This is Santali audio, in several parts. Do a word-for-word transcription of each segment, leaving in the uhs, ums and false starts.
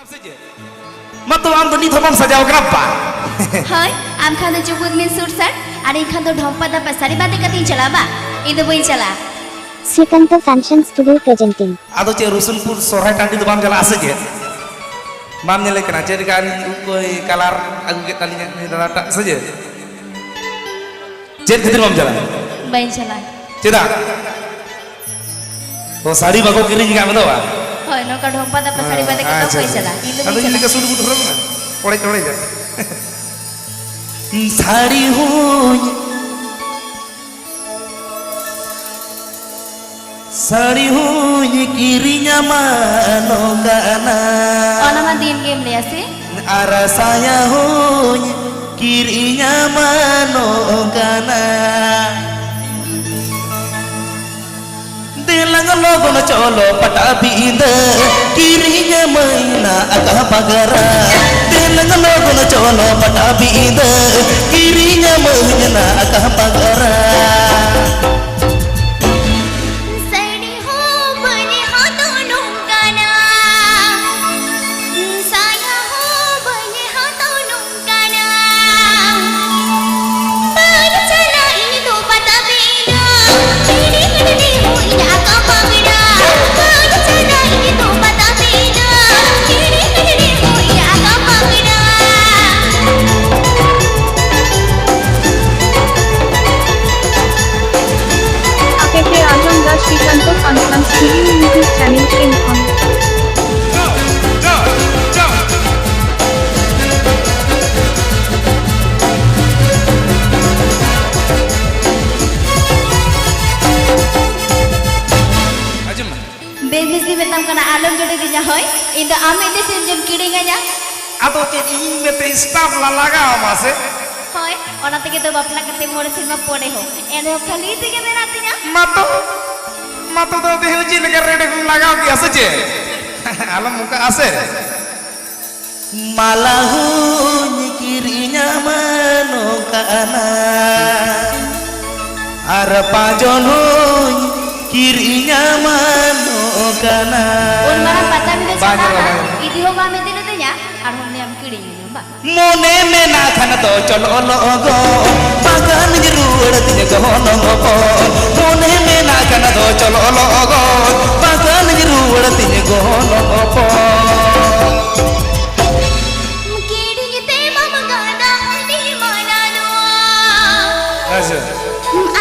ᱥᱮ ᱪᱮᱫ? ᱢᱟ ᱛᱚ, ᱟᱢ ᱫᱚ ᱱᱤᱛ ᱦᱚᱸ ᱵᱟᱢ ᱥᱟᱡᱟᱣ ᱠᱟᱱᱟ ᱵᱟ? ᱦᱳᱭ, ᱟᱢ ᱠᱷᱟᱱ ᱫᱚ ᱪᱩᱯᱩᱫ ᱢᱮ ᱥᱩᱴ ᱥᱟᱴ, ᱟᱨ ᱤᱧ ᱠᱷᱟᱱ ᱫᱚ ᱰᱷᱚᱢᱯᱟ ᱫᱟᱯᱟ ᱥᱟᱹᱲᱤ ᱵᱟᱸᱫᱮ ᱠᱟᱛᱮᱧ ᱪᱟᱞᱟᱜᱼᱟ ᱵᱟ? ᱤᱧ ᱫᱚ ᱵᱟᱹᱧ ᱪᱟᱞᱟᱜᱼᱟ᱾ Srikant Fashion Studio presenting. ᱟᱫᱚ ᱪᱮᱫ, ᱨᱩᱥᱩᱱᱯᱩᱨ ᱥᱚᱨᱦᱟᱭ ᱴᱟᱺᱰᱤ ᱫᱚ ᱵᱟᱢ ᱪᱟᱞᱟᱜᱼᱟ ᱥᱮ ᱪᱮᱫ? ᱵᱟᱢ ᱧᱮᱞᱮ ᱠᱟᱱᱟ ᱪᱮᱫ ᱞᱮᱠᱟ ᱩᱱᱤ ᱩᱵ ᱠᱚᱭ ᱠᱟᱞᱟᱨ ᱟᱹᱜᱩ ᱠᱮᱫ ᱛᱟᱞᱤᱧᱟ ᱩᱱᱤ ᱫᱟᱫᱟᱴᱟᱜ ᱥᱮ ᱪᱮᱫ? ᱪᱮᱫ ᱠᱷᱟᱹᱛᱤᱨ ᱵᱟᱢ ᱪᱟᱞᱟᱜᱼᱟ? ᱵᱟᱹᱧ ᱪᱟᱞᱟᱜᱼᱟ᱾ ᱪᱮᱫᱟᱜ? ᱚ, ᱥᱟᱹᱲᱤ ᱵᱟᱠᱚ ᱠᱤᱨᱤᱧ ᱟᱠᱟᱫ ᱢᱮ ᱫᱚ ᱵᱟᱝ? ᱦᱳᱭ, ᱱᱚᱝᱠᱟ ᱰᱷᱚᱢᱯᱟ ᱫᱟᱯᱟ ᱥᱟᱹᱲᱤ ᱵᱟᱸᱫᱮ ᱠᱟᱛᱮ ᱟᱪᱪᱷᱟ, ᱚᱠᱚᱭ ᱟᱪᱪᱷᱟ᱾ ᱪᱟᱞᱟᱜᱼᱟ? ᱤᱧ ᱫᱚ ᱟᱫᱚ ᱵᱟᱹᱧ ᱤᱧ ᱞᱮᱠᱟ ᱪᱟᱞᱟᱜᱼᱟ᱾ ᱥᱩᱴ ᱵᱩᱴ ᱦᱚᱨᱚᱜ ᱢᱮ᱾ ᱚᱲᱮᱡ, ᱚᱲᱮᱡ ᱟᱜ᱾ ᱥᱟᱹᱲᱤ ᱦᱚᱸᱧ, ᱥᱟᱹᱲᱤ ᱦᱚᱸᱧ ᱠᱤᱨᱤᱧᱟᱢᱟ ᱱᱚᱝᱠᱟᱱᱟ᱾ ᱚᱱᱟ ᱢᱟ ᱫᱤᱱ ᱜᱮᱢ ᱞᱟᱹᱭᱟ ᱥᱮ? ᱟᱨ ᱥᱟᱭᱟ ᱦᱚᱸᱧ ᱠᱤᱨᱤᱧᱟᱢᱟ ᱱᱚᱝᱠᱟᱱᱟ᱾ ᱫᱮᱞᱟᱝ ᱞᱚᱜᱚᱱ ᱪᱚᱞᱚ ᱯᱟᱴᱟᱵᱤᱸᱫᱟᱹ, ᱠᱤᱨᱤᱧ ᱟᱹᱢᱟᱹᱧ ᱱᱟ ᱟᱠᱟ ᱯᱟᱜᱟᱨᱟ᱾ ᱫᱮᱞᱟᱝ ᱞᱚᱜᱚᱱ ᱪᱚᱞᱚ ᱯᱟᱴᱟᱵᱤᱸᱫᱟᱹ, ᱠᱤᱨᱤᱧ ᱟᱹᱢᱟᱹᱧ ᱱᱟ ᱟᱠᱟ ᱯᱟᱜᱟᱨᱟ᱾ ᱥᱟᱹᱲᱤ ᱦᱚᱸ ᱵᱟᱹᱧ ᱦᱟᱛᱟᱣ ᱱᱚᱝᱠᱟᱱᱟ, ᱥᱟᱭᱟ ᱦᱚᱸ ᱵᱟᱹᱧ ᱦᱟᱛᱟᱣ ᱱᱚᱝᱠᱟᱱᱟ᱾ ᱟᱯᱮ ᱯᱮ ᱟᱸᱡᱚᱢ ᱫᱟ Srikant Fashion Studio YouTube channel ᱴᱷᱮᱱ ᱠᱷᱚᱱ᱾ ᱟᱸᱡᱚᱢ ᱢᱮ᱾ ᱵᱮᱥ ᱵᱮᱥ ᱜᱮ ᱢᱮᱛᱟᱢ ᱠᱟᱱᱟ, ᱟᱞᱚᱢ ᱡᱚᱴᱮᱫᱤᱧᱟ᱾ ᱦᱳᱭ, ᱤᱧ ᱫᱚ ᱟᱢ ᱢᱤᱫᱴᱮᱡ ᱥᱤᱢ ᱡᱚᱢ ᱠᱤᱨᱤᱧ ᱟᱹᱧᱟ᱾ ᱟᱫᱚ ᱪᱮᱫ ᱤᱧ ᱢᱮᱱᱛᱮ staff ᱞᱟ ᱞᱟᱜᱟᱣ ᱟᱢᱟ ᱥᱮ? ᱦᱳᱭ, ᱚᱱᱟ ᱛᱮᱜᱮ ᱫᱚ ᱵᱟᱯᱞᱟ ᱠᱟᱛᱮ ᱢᱚᱬᱮ ᱥᱮᱨᱢᱟ ᱯᱚᱨᱮ ᱦᱚᱸ ᱮᱱᱨᱮᱦᱚᱸ ᱠᱷᱟᱹᱞᱤ ᱛᱮᱜᱮ ᱢᱮᱱᱟᱜ ᱛᱤᱧᱟ᱾ ᱢᱟᱛᱚ, ᱢᱟᱛᱚ ᱫᱚ ᱛᱮᱦᱮᱧ ᱪᱮᱫ ᱞᱮᱠᱟ ᱨᱮᱰᱮᱢ ᱞᱟᱜᱟᱣ ᱠᱮᱭᱟ ᱥᱮ ᱪᱮᱫ? ᱟᱞᱚᱢ ᱚᱱᱠᱟᱜᱼᱟ ᱥᱮ᱾ ᱢᱟᱞᱟ ᱦᱚᱸᱧ ᱠᱤᱨᱤᱧᱟᱢᱟ ᱱᱚᱝᱠᱟᱱᱟ, ᱟᱨ ᱯᱟᱸᱡᱚᱱ ᱦᱚᱸᱧ ᱠᱤᱨᱤᱧᱟᱢᱟ ᱱᱚᱝᱠᱟᱱᱟ᱾ ᱩᱱ ᱢᱟᱨᱟᱝ ᱯᱟᱛᱟ ᱵᱤᱸᱰᱟᱹ ᱵᱟᱝ ᱪᱷᱟᱛᱟ ᱧᱮᱞᱚᱜᱼᱟ, ᱨᱮᱱᱟᱜ ᱵᱟᱝ ᱧᱮᱞᱚᱜᱼᱟ᱾ ᱤᱫᱤ ᱦᱚᱸ ᱵᱟᱢ ᱢᱚᱱᱮ ᱢᱮᱱᱟᱜ ᱠᱷᱟᱱ ᱫᱚ ᱪᱚᱞᱚ ᱞᱚᱜᱚᱱ, ᱵᱟᱝᱠᱷᱟᱱ ᱨᱩᱣᱟᱹᱲ ᱛᱤᱧ ᱜᱚᱱᱚᱝ ᱦᱚᱯᱚᱱ᱾ ᱢᱚᱱᱮ ᱢᱮᱱᱟᱜ ᱠᱷᱟᱱ ᱫᱚ ᱪᱚᱞᱚ ᱞᱚᱜᱚᱱ, ᱵᱟᱝᱠᱷᱟᱱ ᱨᱩᱣᱟᱹᱲ ᱛᱤᱧ ᱜᱚᱱᱚᱝ ᱦᱚᱯᱚᱱ᱾ ᱠᱤᱨᱤᱧ ᱛᱮ ᱵᱟᱢ ᱜᱟᱱᱟ ᱟᱹᱰᱤ ᱢᱟᱱᱟ ᱱᱚᱣᱟ᱾ ᱟᱪᱪᱷᱟ᱾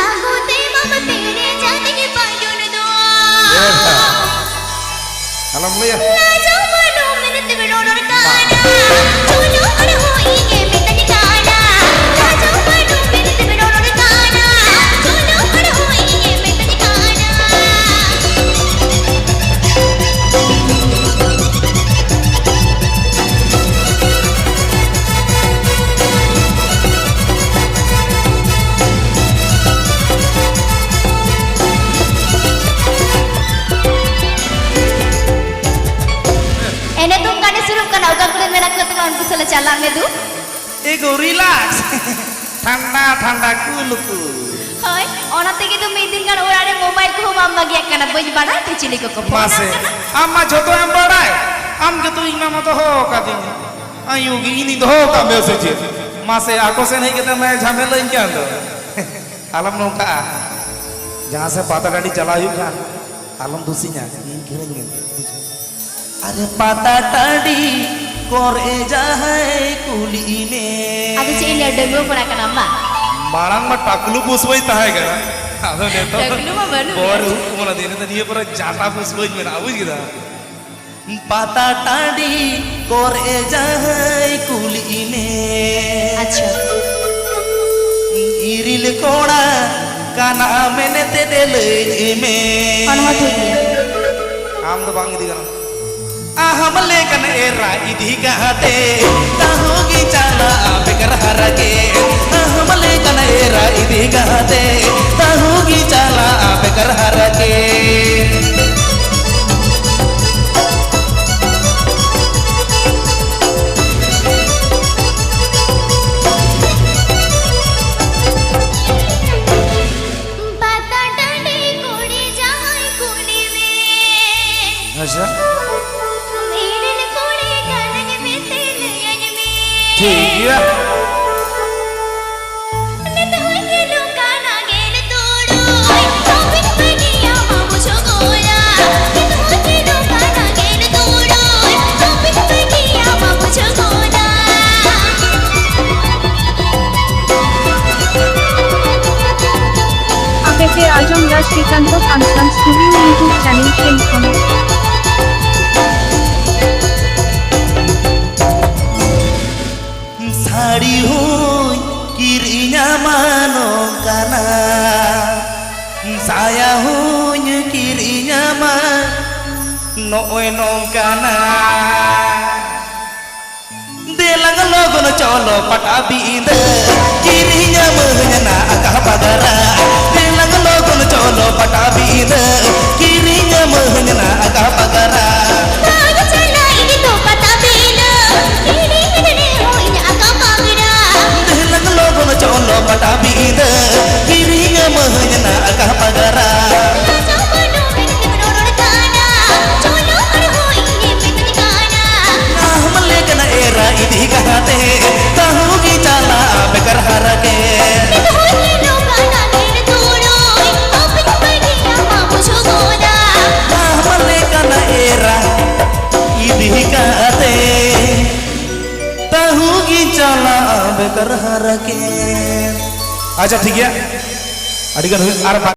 ᱟᱹᱜᱩ ᱛᱮ ᱵᱟᱢ ᱯᱮᱨᱮᱡᱟ ᱛᱤᱧ ᱵᱟᱹᱭᱩᱱ ᱱᱚᱣᱟ᱾ ᱟᱞᱚᱢ ᱞᱟᱹᱭᱟ᱾ ᱞᱟᱡᱟᱣ ᱵᱟᱹᱱᱩᱜ ᱢᱮᱱᱛᱮᱢ ᱨᱚᱨᱚᱲ ᱠᱟᱱᱟ᱾ ᱪᱚᱞᱚ ᱟᱨᱦᱚᱸ ᱤᱧᱮ ᱢᱮᱛᱟᱧ ᱠᱟᱱᱟ᱾ ᱞᱟᱡᱟᱣ ᱵᱟᱹᱱᱩᱜ ᱢᱮᱱᱛᱮᱢ ᱨᱚᱨᱚᱲ ᱠᱟᱱᱟ᱾ ᱪᱚᱞᱚ ᱟᱨᱦᱚᱸ ᱤᱧᱮ ᱢᱮᱛᱟᱧ ᱠᱟᱱᱟ᱾ ᱮᱱᱮ ᱫᱚ ᱜᱟᱱᱮ ᱥᱩᱨᱩᱜ ᱠᱟᱱᱟ, ᱚᱠᱟ ᱠᱚᱨᱮ ᱢᱮᱱᱟᱜ ᱠᱚ ᱛᱟᱢᱟ ᱩᱱᱠᱩ ᱥᱟᱞᱟᱜ ᱪᱟᱞᱟᱜ ᱢᱮ ᱫᱩ᱾ ᱮᱜᱳ, relax᱾ ᱴᱷᱟᱱᱰᱟ ᱴᱷᱟᱱᱰᱟ ᱠᱩᱞ ᱠᱩᱞ᱾ ᱦᱳᱭ, ᱚᱱᱟ ᱛᱮᱜᱮ ᱫᱚ ᱢᱤᱫ ᱫᱤᱱ ᱜᱟᱱ ᱚᱲᱟᱜ ᱨᱮ mobile ᱠᱚᱦᱚᱸ ᱵᱟᱢ ᱵᱟᱹᱜᱤᱭᱟᱜ ᱠᱟᱱᱟ, ᱵᱟᱹᱧ ᱵᱟᱲᱟᱭ ᱛᱮ ᱪᱤᱞᱤ ᱠᱚᱠᱚ ᱯᱷᱳᱱ ᱟᱢ ᱢᱟᱥᱮ, ᱠᱟᱱᱟ᱾ ᱟᱢ ᱢᱟ ᱡᱷᱚᱛᱚ ᱮᱢ ᱵᱟᱲᱟᱭ, ᱟᱢ ᱜᱮᱛᱚ ᱤᱧ ᱢᱟᱢᱟ ᱫᱚᱦᱚ ᱟᱠᱟᱫᱤᱧ᱾ ᱟᱭᱩ ᱜᱮ ᱤᱧᱤᱧ ᱫᱚᱦᱚ ᱟᱠᱟᱫ ᱢᱮᱭᱟ ᱥᱮ ᱪᱮᱫ? ᱢᱟᱥᱮ, ᱟᱠᱚ ᱥᱮᱱ ᱦᱮᱡ ᱠᱟᱛᱮ ᱢᱟᱭ ᱡᱷᱟᱢᱮᱞᱟᱧ ᱠᱟᱱ ᱫᱚ᱾ ᱟᱞᱚᱢ ᱱᱚᱝᱠᱟᱜᱼᱟ᱾ ᱡᱟᱦᱟᱸ ᱥᱮᱫ ᱯᱟᱛᱟ ᱴᱟᱺᱰᱤ ᱪᱟᱞᱟᱣ ᱦᱩᱭᱩᱜ ᱠᱷᱟᱱ ᱟᱞᱚᱢ ᱫᱩᱥᱤᱧᱟ, ᱤᱧ ᱠᱤᱨᱤᱧ ᱢᱮ᱾ ᱟᱨᱮ ᱯᱟᱛᱟ ᱴᱟᱺᱰᱤ ᱠᱚᱨᱮ ᱡᱟᱦᱟᱸᱭ ᱠᱩᱞᱤ ᱢᱮ᱾ ᱟᱫᱚ ᱪᱮᱫ ᱤᱧ ᱞᱟᱹᱭᱟ, ᱰᱟᱺᱜᱩᱣᱟᱹ ᱠᱚᱲᱟ ᱠᱟᱱᱟᱢ ᱵᱟᱝ? ᱢᱟᱲᱟᱝ ᱢᱟ ᱴᱟᱠᱞᱩ ᱯᱩᱥᱵᱟᱹᱧ ᱛᱟᱦᱮᱸ ᱠᱟᱱᱟ, ᱟᱫᱚ ᱱᱤᱛᱚᱜ ᱴᱟᱠᱞᱩ ᱢᱟ ᱵᱟᱹᱱᱩᱜ ᱵᱚᱦᱚᱜ ᱨᱮ ᱢᱮᱭᱟ᱾ ᱩᱵ ᱠᱚ ᱢᱟᱞᱟ ᱫᱤᱱ ᱱᱤᱭᱟᱹ ᱯᱚᱨᱮ ᱡᱟᱴᱟ ᱯᱩᱥᱵᱟᱹᱧ ᱢᱮᱱᱟᱜᱼᱟ, ᱵᱩᱡ ᱠᱮᱫᱟ? ᱯᱟᱛᱟ ᱴᱟᱺᱰᱤ ᱠᱚᱨᱮ ᱡᱟᱦᱟᱸᱭ ᱠᱩᱞᱤ ᱢᱮ᱾ ᱟᱪᱪᱷᱟ᱾ ᱤᱨᱤᱞ ᱠᱚᱲᱟ ᱠᱟᱱᱟ ᱢᱮᱱᱛᱮ ᱫᱮᱞᱟᱹᱧ ᱢᱮ᱾ ᱚᱱᱟ ᱦᱚᱸ ᱴᱷᱤᱠ ᱜᱮᱭᱟ᱾ ᱟᱢ ᱫᱚ ᱵᱟᱝ ᱤᱫᱤ ᱜᱟᱱᱚᱜ᱾ ᱟᱦᱟᱢ ᱞᱮᱠᱟᱱ ᱮᱨᱟ ᱤᱫᱤ ᱠᱟᱛᱮ ᱛᱟᱹᱦᱩ ᱜᱮ ᱪᱟᱞᱟᱜᱼᱟ ᱵᱮᱠᱟᱨ ᱦᱟᱨᱟ ᱜᱮ᱾ ᱟᱦᱟᱢ ᱞᱮᱠᱟᱱ ᱮᱨᱟ ᱤᱫᱤ ᱠᱟᱛᱮ ᱛᱟᱹᱦᱩ ᱜᱮ ᱪᱟᱞᱟᱜᱼᱟ ᱵᱮᱠᱟᱨ ᱦᱟᱨᱟ ᱜᱮ᱾ ᱯᱟᱛᱟ ᱴᱟᱺᱰᱤ ᱠᱩᱲᱤ ᱡᱟᱶᱟᱭ ᱠᱩᱞᱤ ᱢᱮ᱾ ᱟᱪᱪᱷᱟ᱾ ᱤᱧ ᱨᱮᱱ ᱠᱩᱲᱤ ᱠᱟᱱᱟᱧ ᱢᱮᱱᱛᱮ ᱞᱟᱹᱭᱟᱹᱧ ᱴᱷᱤᱠ ᱜᱮᱭᱟ᱾ ᱟᱯᱮ ᱯᱮ ᱟᱸᱡᱚᱢ ᱫᱟ ᱥᱨᱤᱠᱟᱱᱛᱚ ᱠᱷᱟᱱᱥᱟᱱ ᱥᱴᱩᱰᱤᱭᱳ YouTube ᱪᱮᱱᱮᱞ ᱴᱷᱮᱱ ᱠᱷᱚᱱ᱾ ᱥᱟᱹᱲᱤ ᱦᱚᱸᱧ ᱠᱤᱨᱤᱧᱟᱢᱟ ᱱᱚᱝᱠᱟᱱᱟ, ᱥᱟᱭᱟ ᱦᱚᱸᱧ ᱠᱤᱨᱤᱧᱟᱢᱟ ᱱᱚᱜᱼᱚᱭ ᱱᱚᱝᱠᱟᱱᱟ᱾ ᱫᱮᱞᱟᱝ ᱞᱚᱜᱚᱱ ᱪᱚᱞᱚ ᱯᱟᱴᱟᱵᱤᱸᱫᱟᱹ, ᱠᱤᱨᱤᱧᱟᱢᱟᱹᱧ ᱱᱟ ᱟᱠᱟ ᱯᱟᱜᱟᱨᱟ᱾ ᱫᱮᱞᱟᱝ ᱞᱚᱜᱚᱱ ᱪᱚᱞᱚ ᱯᱟᱴᱟᱵᱤᱸᱫᱟᱹ, ᱠᱤᱨᱤᱧᱟᱢᱟᱹᱧ ᱱᱟ ᱟᱠᱟ ᱯᱟᱜᱟᱨᱟ᱾ ᱵᱟᱝ ᱪᱟᱞᱟᱜ ᱤᱧ ᱫᱚ ᱯᱟᱴᱟᱵᱤᱸᱫᱟᱹ, ᱠᱤᱨᱤᱧ ᱢᱮ ᱦᱚᱸ ᱤᱧ ᱟᱠᱟ ᱯᱟᱜᱽᱨᱟ᱾ ᱫᱮᱞᱟᱝ ᱞᱚᱜᱚᱱ ᱪᱚᱞᱚ ᱯᱟᱴᱟᱵᱤᱸᱫᱟᱹ, ᱠᱤᱨᱤᱧᱟᱢᱟᱹᱧ ᱱᱟ ᱟᱠᱟ ᱯᱟᱜᱟᱨᱟ᱾ ᱞᱟᱡᱟᱣ ᱵᱟᱹᱱᱩᱜ ᱢᱮᱱᱛᱮᱢ ᱨᱚᱲ ᱠᱟᱱᱟ, ᱪᱚᱞᱚ ᱟᱨᱦᱚᱸ ᱤᱧᱮᱢ ᱢᱮᱛᱟᱹᱧ ᱠᱟᱱᱟ᱾ ᱟᱢ ᱞᱮᱠᱟᱱ ᱮᱨᱟ ᱤᱫᱤ ᱠᱟᱛᱮ, ᱛᱟᱹᱦᱩ ᱜᱮ ᱪᱟᱞᱟᱜ ᱵᱮᱠᱟᱨ ᱦᱟᱨᱟ ᱜᱮ᱾ ᱱᱤᱛ ᱦᱚᱸ ᱧᱮᱞᱚᱜ ᱠᱟᱱᱟ ᱢᱮᱫ ᱛᱩᱞᱩᱡ, ᱵᱟᱹᱧ ᱵᱟᱹᱜᱤᱭᱟᱢᱟ ᱵᱩᱡᱷᱟᱹᱣ ᱜᱚᱫᱟ᱾ ᱟᱢ ᱞᱮᱠᱟᱱ ᱮᱨᱟ ᱤᱫᱤ ᱠᱟᱛᱮ, ᱛᱟᱹᱦᱩ ᱜᱮ ᱪᱟᱞᱟᱜ ᱵᱮᱠᱟᱨ ᱦᱟᱨᱟ ᱜᱮ᱾ ᱟᱪᱪᱷᱟ, ᱴᱷᱤᱠ ᱜᱮᱭᱟ, ᱟᱹᱰᱤ ᱜᱟᱱ ᱦᱩᱭ, ᱟᱨ ᱵᱟᱨ